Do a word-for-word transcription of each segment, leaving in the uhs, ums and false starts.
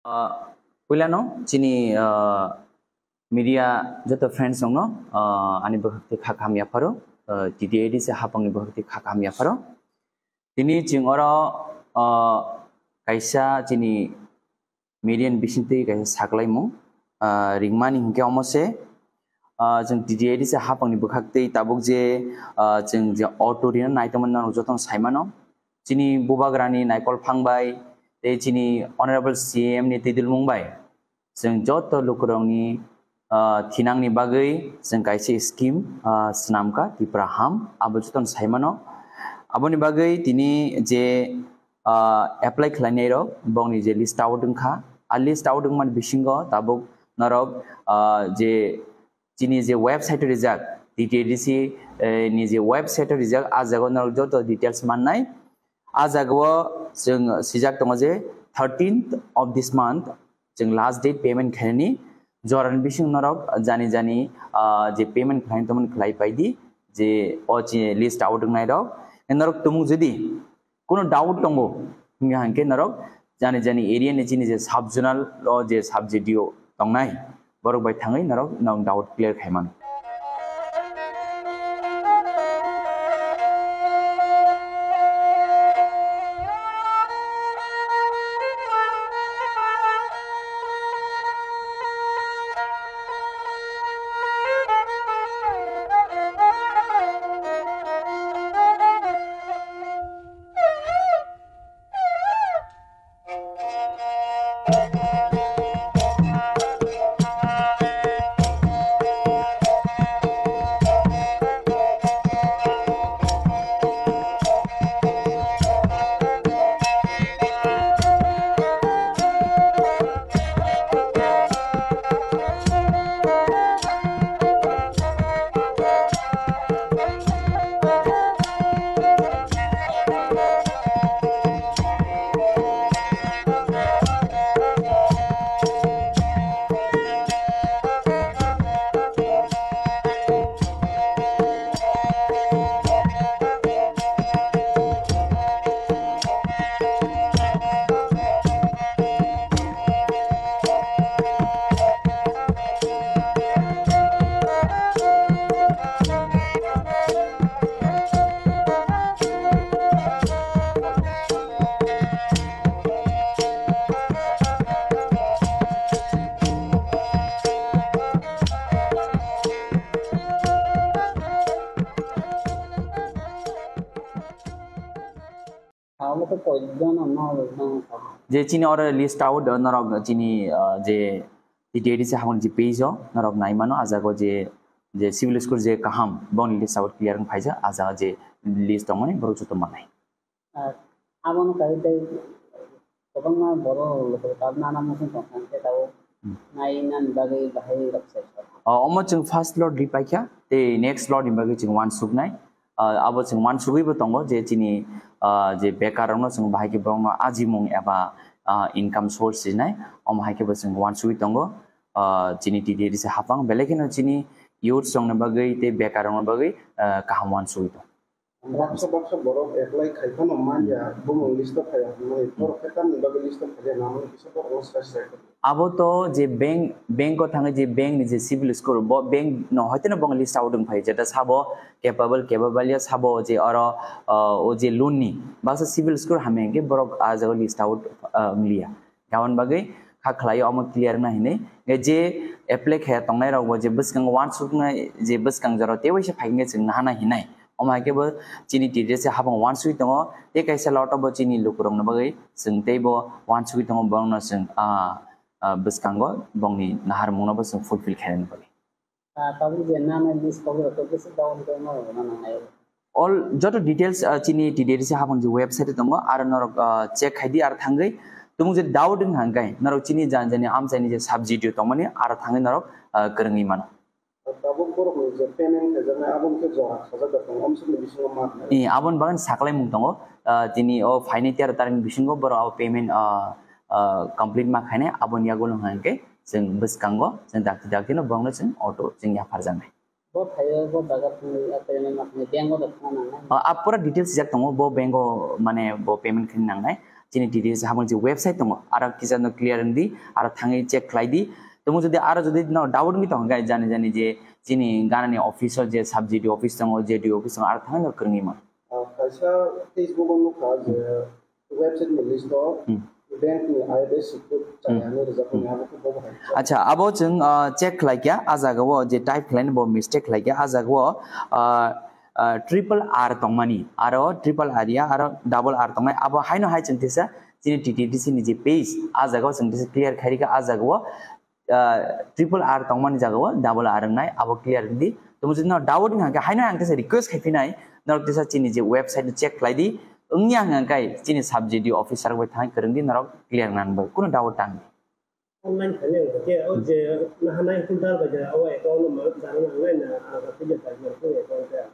Ah, puilano chini, ah, media joto friends rokno, ah, ani bwkhak twi kha kaham yapharo, ah, T T A D C hapangni bwkhak twi kha kaham yapharo. Tini chwng oro, ah, kaisa chini media ni bisingtwi kaisa saklaimung, ah, ringmani hinkhe omo se, ah, chwng T T A D C hapangni bwkhak twi tabuk je, ah, chwng je auto rina naitongmani norok jotono saimano. Chini bubagrani Naikol Phang bai tei chini Honorable C M ni twidulmung bai chwng joto lukurokni, ah, thinangni bagwi chwng kaisa scheme, ah, swnamkha Tipra Ham, abo jotono saimano. Aboni bagwi tini je, ah, apply khlainairok bongni je list out wngkha, a list out wngmani bisingo tabuk norok, ah, je chini je website o rijak, T T A D C, eh, ni je website o rijak, a jaga o norok joto details mannai. A jaga o chwng swijak tongo je thirteenth of this month chwng last date payment khainani. Jorani bising norok jani jani, ah, je payment khlai tongmani khlai paidi, je o chini list out wngnai rok. Norok tumung jodi Kuno doubt tongo hingkha hingkhe norok jani jani area ni chini je sub zonal o je sub G D O tongnai, borok bai thangwi norok nong doubt clear khaimano. Abo to koijon no nang. Je chini oro list out, norok chini, ah, je T T A D C habang je page o norok nai mano, ah jaga o je, je civil score je kaham boni list out clear wng phaijak, ah jaga je list tongmani borok joto manai. Ar abono kai tei kwbangma borok rok tabuk nana muchung tong kha, hwnkhe tabuk Hmm. nai nani bagwi bahai rok se. O, omo chwng first lot ri paikha, tei next lot ni bagwi chwng uansuknai. Ah, abo chwng uansugwi bo tongo je chini, ah, je bekar rokno chwng bahai khe borokno ajimung eba, ah, income source rinai, omo hai khe bo chwng uansugwi tongo. Ah, chini T T A D C hapang, belai kheno chini youths rokni bagwi tei bekar rokni bagwi, ah, kaham uansugwi tongo. Baksa baksa borok apply khai phano manya, bumung list o phaiya hwnwi, borok khe tamni bagwi list o phaiya, namung kisa borok no sai sai. Abo to je bank, bank o thangwi je bank ni je civil score, bo bank no hoiteno bo list out wng phai, jeta sabo capable, capable ya sabo je oro, uh, o je loan ni baksa civil score hamya hwnkhe borok ah jaga list out, uh, wngliya. Aboni bagwi kha khlai omo clear wngna hinwi. Hwnkhe je apply khaya tongnai rok bo je bwskango uansuknai, je bwskang jora tei waisa phai hwnkhe chwng nahana hinai. Omo hai khe bo chini T T A D C hapang uansugwi tongo, tei kaisa lot o bo chini lukurokni bagwi chwng tei bo uansugwi tongo, borokno chwng, ah, ah, bwskango bongni naharmungno bo chwng fulfill khainani bagwi. Ah, tabuk je nana list kok rok kisa down khe norok na nangnai. All joto details, ah, chini T T A D C hapang je website tongo, aro norok, ah, check khai di, aro thangwi tumung je doubt wng hangkai norok chini jani jani amchaini je sub G D O tongmani, aro thangwi norok, ah, kwrwngwi mano. Tabuk borok ni je payment khaijaknai, abo khe jora khajak da tongo, amsukni bisingo ma. Eh, aboni bagwi saklaimung tongo, ah, tini o phainai tero tarikni bisingo borok abo payment, ah, ah, complete ma khainai, aboni yagulo hwnkhe chwng bwskango chwng dakti dakti no borokno chwng auto chwng yapharjaknai. Bo phaio, bo bagar thangwi, a payment ma thangwi, bank o da thangna nangnai. Ah, a pura details sijak tongo, bo bank o mane bo payment khaina nangnai. chini T T D C habang je website tongo, aro kisa no clear wng di, aro thangwi check khlai di. Tamo jodi aro jodi no doubt wngwi tong khe jani jani je chini ganani office o je sub J D O office tongo, J D O office tongo, aro thangwi no kwrwngwi mano. Ah, kaisa Facebook o nukha je website ni list o Hmm. bank ni I F S C code chaya hinwi rijak mani abo khe bobo hai. Acha, abo chwng, ah, check khlai kya, ah jaga o je type khlai bo mistake khlai kya, ah jaga o, ah, ah, triple R tongmani, aro triple R ya, aro double R tongnai, abo haino hai chwng tisa chini T T D C ni je page, ah jaga o chwng tisa clear khairika, ah jaga o, ah, triple R tongmani jaga o double R wngnai, abo clear di. Tamo jodi no doubt wngkha khe haino ang tisa request khai phinai, norok tisa chini je website no check khlai di, wngya hwnkha khe chini sub J D O officer bai thang kwrwng di, norok clear nan bai, kuno doubt tang di. Online khainai hwnkhe o je nahanai holder bai je o account no ma dana nangnai na, ah, pin bai je account khe.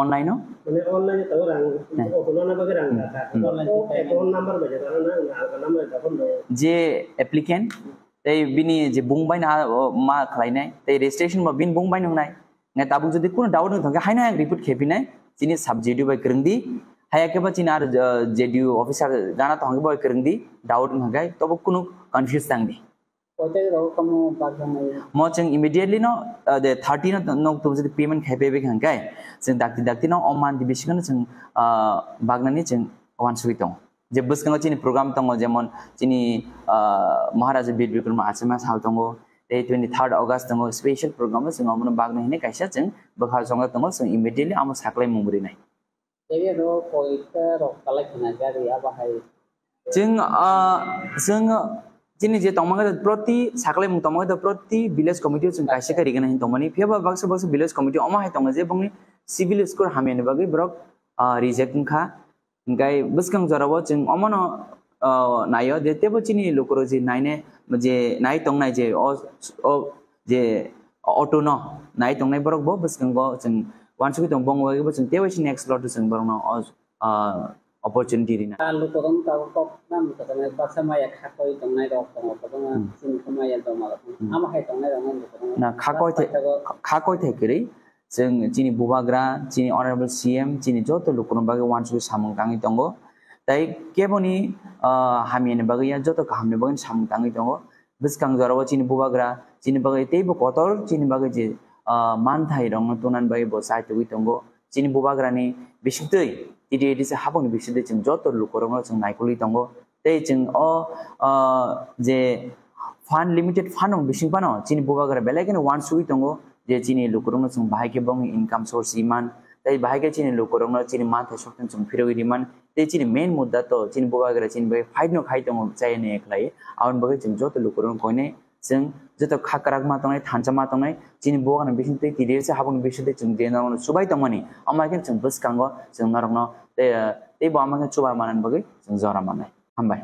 Online o? Mane online o tabuk rang, Hmm. o hwnna bagwi rang Hmm. rwkha. Hmm. O account number bai je dana nang, alka number bai je dana nang. Je applicant, tei bini je bung bai na, o, ma khlainai, tei registration bo bini bung bai nungnai. Ngai tabuk jodi kuno doubt wng thangkhe haino ang report khe phinai, chini sub J D O bai kwrwng di, haya khe ba chini ar, uh, J D O officer gana tong bai kwrwng di, doubt wng thangkhe tobo kuno confuse tang di. Hotel rok kamo bagranai. Mo chwng immediately no, uh, the thirty no, no tong jodi payment khai payback hangkai, chwng dakti dakti no o month bisingo no chwng, uh, bagnani chwng wansugwi tongo. Je bwskango chini program tongo, jemon chini, ah, Maharaja Bir Bikram Achama sal tongo, tei twenty third August tongo, special program o chwng omono bagna hinwi kaisa chwng bwkhao chongjak tongo, chwng immediately amo saklai mung rinai. Area rok koita rok kalai khna gari abo hai. Chwng, ah, chwng chini je tongma khe proti saklai mung tongma khe proti village committee o chwng kaisa khe rigana hin tongmani. Phiya ba baksa baksa village committee omo hai tongo je bongni civil score hamya ni bagwi borok, ah, reject wngkha. Hingkai bwskang jorao chwng omono, ah, naio je teibo chini lukurok je naine, je nai tongnai je o, o je auto no nai tongnai borok bo bwskango chwng wansugwi tongo, bongwi bo chwng teibo chini next lot chwng borokno o, ah, opportunity rina. Ah, lukurok tabuk kok nam kwchangma baksa maya khakoi tongnai rok tongo, kwbangma Hmm. chini khe maya doma rok. Hmm. Ama hai tongnai rok no lukurok Na khakoi thai, khakoi thai kwrwi. Chwng chini bubagra, chini honorable C M, chini joto lukurokni bagwi wansugwi samung tangwi tongo. Tai keboni, ah, hamyani bagwi ya joto kahamni bagwi samung tangwi tongo. Bwskang jorao chini bubagra, chini bagwi teibo kotor, chini bagwi je, ah, manthai rokno tunani bagwi bo chaitugwi tongo. Chini bubagrani bisingtwi, T T A D C habangni bisingtwi chwng joto lukurokno chwng naikolwi tongo. Tei chwng o, ah, je fund, limited fund rok bising phano chini bubagra belai kheno wansugwi tongo je chini lukurokno chwng bahai khe bongni income source riman, tei bahai khe chini lukurokno chini manthai soktwng chwng phirogwi riman, tei chini main mudda to chini bubagra chini bagwi fight no khai tongo chayani khlai, aboni bagwi chwng joto lukurokno koinai chwng joto kha kwrak ma tongnai, thansa ma tongnai, chini bubagrani bisingtwi T D S habangni bisingtwi chwng je norokno chubai tongmani, amo hai khe chwng bwskango chwng norokno tei, tei bo amo khe chuba manani bagwi chwng jora mannai. Hambai.